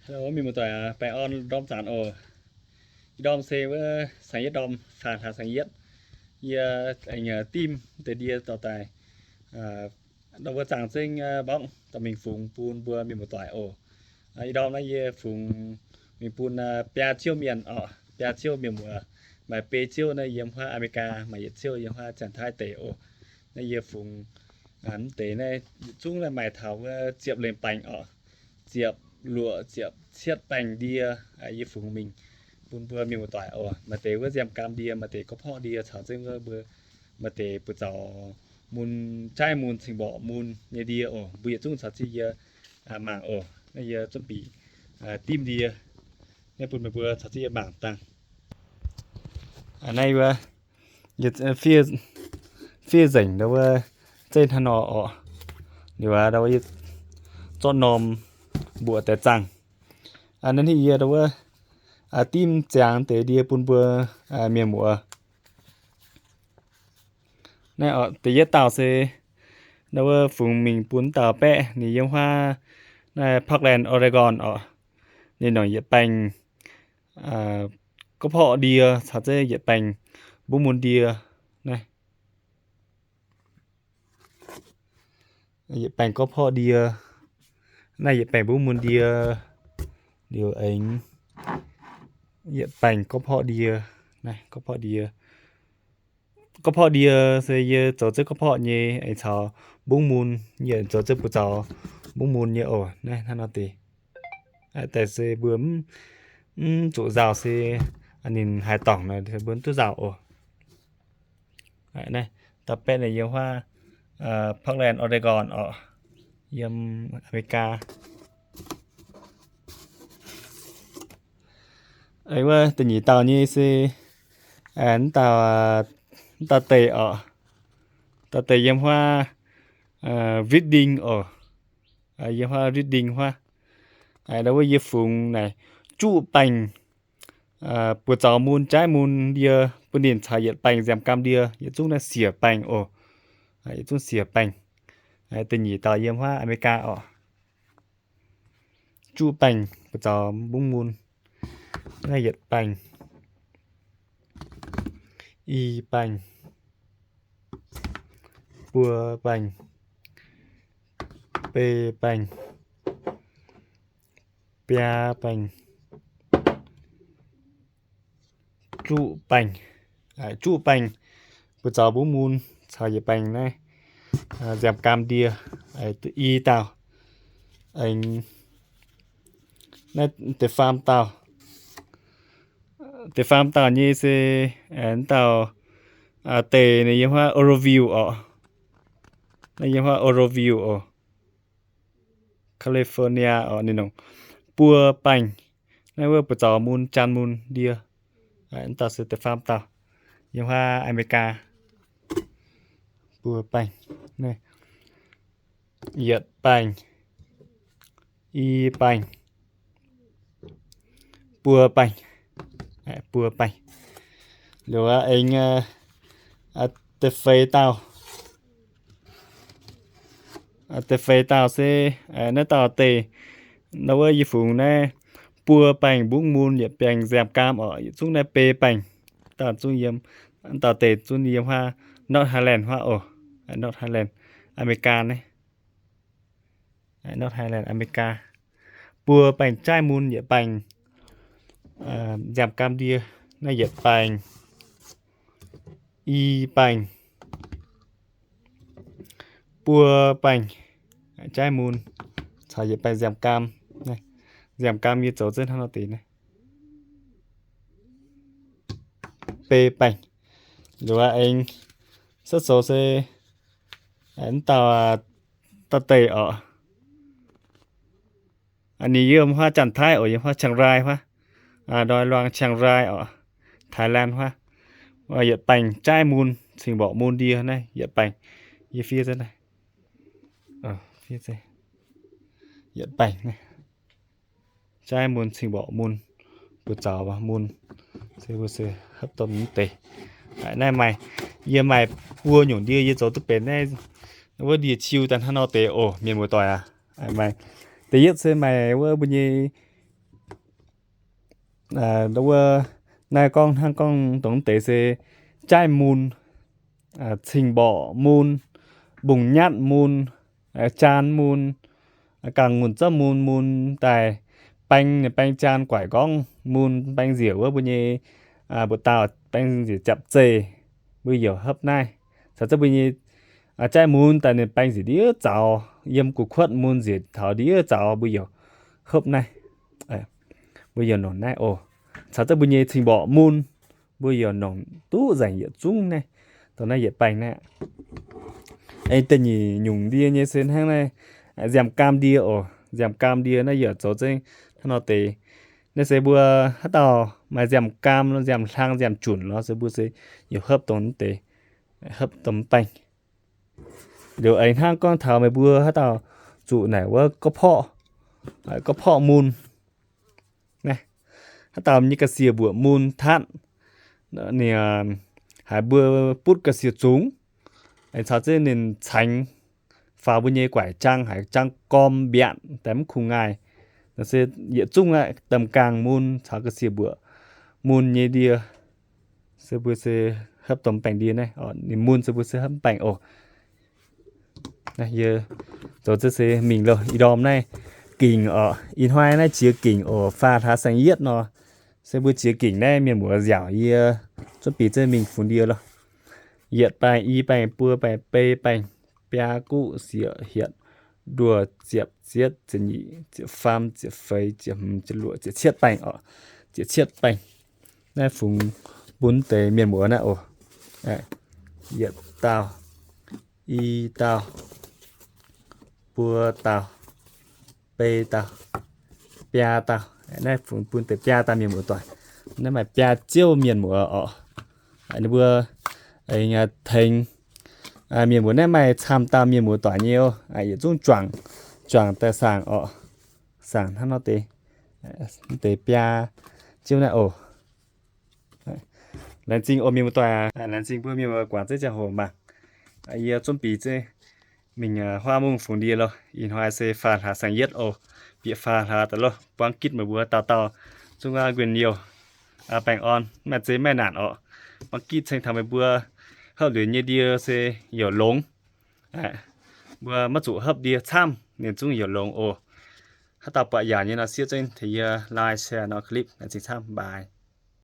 Mienh muoz-doic, baengh orn ndorm zanc oc. Ih ndorm se wuov saeng-yietv ndorm, faanh hlaax saeng-yietv. Yie aengx dimv deix ndie dorh daaih ndau wuov zaangh zengv mborqv dorh mingh fungx bun mbuo mienh muoz-doic oc. Ih ndorm naaiv yie fungx mingh bun biaa ziouv mienh oc, biaa ziouv mienh muoz. Maaih biei ziouv naaiv yiem huaav Aa^me^li^gaa, maaih yietc ziouv yiem huaav Janx-Taiv deic oc. Naaiv yie fungx mv deix naaiv yietc zungv naaiv maaih taux wuov ziepc lengh baengc oc, ziepc luoqc ziepc cietv baengc ndie, yie fungx mingh bun mbuo mienh muoz-doic oc. Maaih deix wuov nziaamv-gaam ndie, maaih deix gorqv-porqv ndie caux zengv wuov mbuo, maaih deix buoz-zaux mun, jaaiv mun, cing-mborqc mun nyei ndie oc. Mbuo yietc zungv caux zengv yie mangc oc. Naaiv yie zuonv bic dimv ndie naaiv bun meih mbuo caux zengv yie mangc dangh. Naaiv wuov, fiev nzengc ndau wuov zeiv hnangv nor oc. Liuz aav ndau wuov zorqv norm mbuoqc deix zaangh. Naaiv yie ndau wuov dimv ziangx deix ndie bun mbuo mienh muoz. Naaiv oc, da'yietv dauh se ndau wuov fungx mingh bun dauh baeqv, ninh yiem huaav naaiv Portland, Oregon oc. Ninh nongc yietc baengc gorqv-porqv ndie caux zengv yietc baengc mbungv mun ndie. Naaiv yietc baengc gorqv-porqv ndie. Naaiv yietc baengc mbungv mun ndie. Liuz aengx yietc baengc gorqv-porqv ndie. Naaiv gorqv-porqv ndie. Gorqv-porqv ndie se yie zoux zengv gorqv-porqv nyei, aengx caux mbungv mun, yie zoux zengv buoz-zaux mbungv mun nyei oc. Naaiv hnangv nor deix. Daaih se mbuo mv zuqc nzauh se ninh haaix dorngc nor mbuo mv duqv nzauh oc. Naaiv dauh baeqv naaiv yiem huaav Portland, Oregon oc, yiem Aa^me^li^gaa. Wuov da'nyeic dauh nyei se mv dauh, mv dauh deic oc. Dauh deic yiem huaav Reading oc. Yiem huaav Reading huaav. Ndau wuov yie fungx naaic juqv baengc buoz-zaux mun, jaaiv mun ndie bun ninh caux yietc baengc nziaamv-gaam ndie, yietc zungv naaiv siec baengc oc. Yietc zungv siec baengc. Da'nyeic dauh yiem huaav Aa^me^li^gaa oc. Juqv baengc buoz-zaux mbungv mun. Naaiv yietc baengc, i baengc, buo baengc, bei baengc, biaa baengc, juqv baengc, juqv baengc buoz-zaux mbungv mun caux yietc baengc naaiv nziaamv-gaam ndie. I dauh, naaiv da'faam dauh. Da'faam dauh nyei se dauh deic naaiv yiem huaav Oroville oc. Naaiv yiem huaav Oroville oc, California oc. Ninh nongc buo baengc naaiv wuov buoz-zaux mun, jaan mun ndie. Dauh se da'faam dauh yiem huaav Aa^me^li^gaa. Buo baengc, yietc baengc, i baengc, buo baengc, buo baengc. Liuz aengx da'feix dauh. Da'feix dauh se naaiv dauh deic, naaiv wuov yie fungx naaiv buo baengc mbungv mun, yietc baengc nziaamv-gaam oc, yietc zungv naaiv bei baengc. Dauh zungv yiem, dauh deic zungv yiem huaav North Highland huaav oc. North Highland, Aa^me^li^gaa naaiv. North Highland, Aa^me^li^gaa. Buo baengc jaaiv mun, yietc baengc nziaamv-gaam ndie. Naaiv yietc baengc, i baengc, buo baengc jaaiv mun caux yietc baengc nziaamv-gaam. Nziaamv-gaam yie zoux zengv hnangv nor deix naaiv. Bei baengc. Liuz aengx cuotv sou se mv dauh, dauh deic oc. Ninh yiem huaav Janx-Taiv oc, yiem huaav Chiang Rai huaav, Ndoi Luang, Chiang Rai oc, Thailand huaav. Yietc baengc jaaiv mun, cing-mborqc mun ndie naaiv yietc baengc. Yie fiev zengv naaiv, yietc baengc jaaiv mun, cing-mborqc mun, buoz-zaux mun, se mbuo se hopv domh mv deix. Naaiv maaih, yie maaih buo nyungc ndie yie zoux duqv benx naaiv wuov ndie-ciu daaih hnangv nor deix oc, mienh muoz-doic aac. Maaih da'yietv se maaih wuov mbuo nyei Wuov naaiv gorngv hnangv gorngv dongh deix se jaaiv mun, cing-mborqc mun, mbungh nyatv mun, jaan mun, gangh ngunc zouv mun, mun daaih baeng, ninh baeng jaan guaic gorngv mun baeng nziec wuov mbuo nyei, mbuo dauh baeng nziec japc zeih, mbuo youc hopv naaiv. Caux zengv mbuo nyei jaaiv mun daaih ninh baeng nziec ndiev zaux, yiem gu'kuotv mun nziec taux ndiev zaux, mbuo youc hopv naaiv. Mbuo youc nongc naaiv oc. Caux zengv mbuo nyei cing-mborqc mun, mbuo youc nongc duqv nzengc yietc zungv naaiv, dongh naaiv yietc baengh naaiv. Aengx da'nyeic nyungc ndie nyei se hnangv naaiv, nziaamv-gaam ndie oc. Nziaamv-gaam ndie naaiv yaac zoux zengv hnangv nor deix. Naaiv se mbuo haaix dauh maaih nziaamv-gaam, nziaamv-hlang, nziaamv-junc lorz se mbuo se youc hopv dongh deix, hopv dongh baengh. Liuz aengx hnangv gorngv taux meih mbuo haaix dauh zuqc naaic wuov gorqv-porqv, gorqv-porqv mun. Naaiv, haaix dauh nyei ga'sie mbuoqc mun tatv, ninh haiz mbuo butv ga'sie zungx, aengx caux zengv ninh caengx faaux mbuo nyei guaix jaang, haiz jaang gorm mbiaatc daaih mv kungx ngaaih. Naaiv se yietc zungv aqv, domh gaangh mun caux ga'sie mbuoqc mun nyei ndie, se mbuo se hopv domh baengh ndie naaiv, ninh mun se mbuo se hopv baengh oc. Yie zoux zengv se mingh loh, ih ndorm naaiv gingc oc, ih hnoi naaiv jiex gingc oc, faah hlaax saeng-yietv nor. Se mbuo jiex gingc naaiv mienh muoz nziaauc yie zunv bieqc zengv mingh fungx ndie loh. Yietc baengh, i baengh, buo baengh, bei baengh, biaa, guqv, sieqv, hietc, nduoh, ziepc, zietv, ziepc nyeic, ziepc faam, ziepc feix, ziepc hmz, ziepc luoqc, ziepc cietv baengh oc. Ziepc cietv baengh. Naaiv fungx bun deix mienh muoz naaiv oc. Yietc dauh, i dauh, buo dauh, bei dauh, biaa dauh. Naaiv fungx bun deix biaa dauh mienh muoz doic. Naaiv maaih biaa ziouv mienh muoz oc. Ninh mbuo tengx mienh muoz naaiv maaih camv dauh mienh muoz doic nyei oc. Yietc zungv juangc, juangc daaih saangc oc. Saangc hnangv nor deix, deix biaa ziouv naaiv oc. Laengz zingh oc mienh muoz doic, laengz zingh mbuo mienh muoz guangc zengv ziangh hoc mangc. Yie zunv bieqc zengv mingh huaav mungv fungx ndie loh. Ih hnoi se faah hlaax saeng-yietv oc. Bieqc faah hlaax daaih loh, buangv gitv meih mbuo dauh dauh zungv nquin youh baengh orn, maaih zeiz maaih naanc oc. Buangv gitv ceng taux meih mbuo hopv nzunc nyei ndie se youc longx. Mbuo maiv zuqc hopv ndie camv, ninh zungv youc longx oc. Haaix dauh buatc yaauc nyei nor siev zengv tengx yie like, share nor clip. Laengz zingh camv, bye.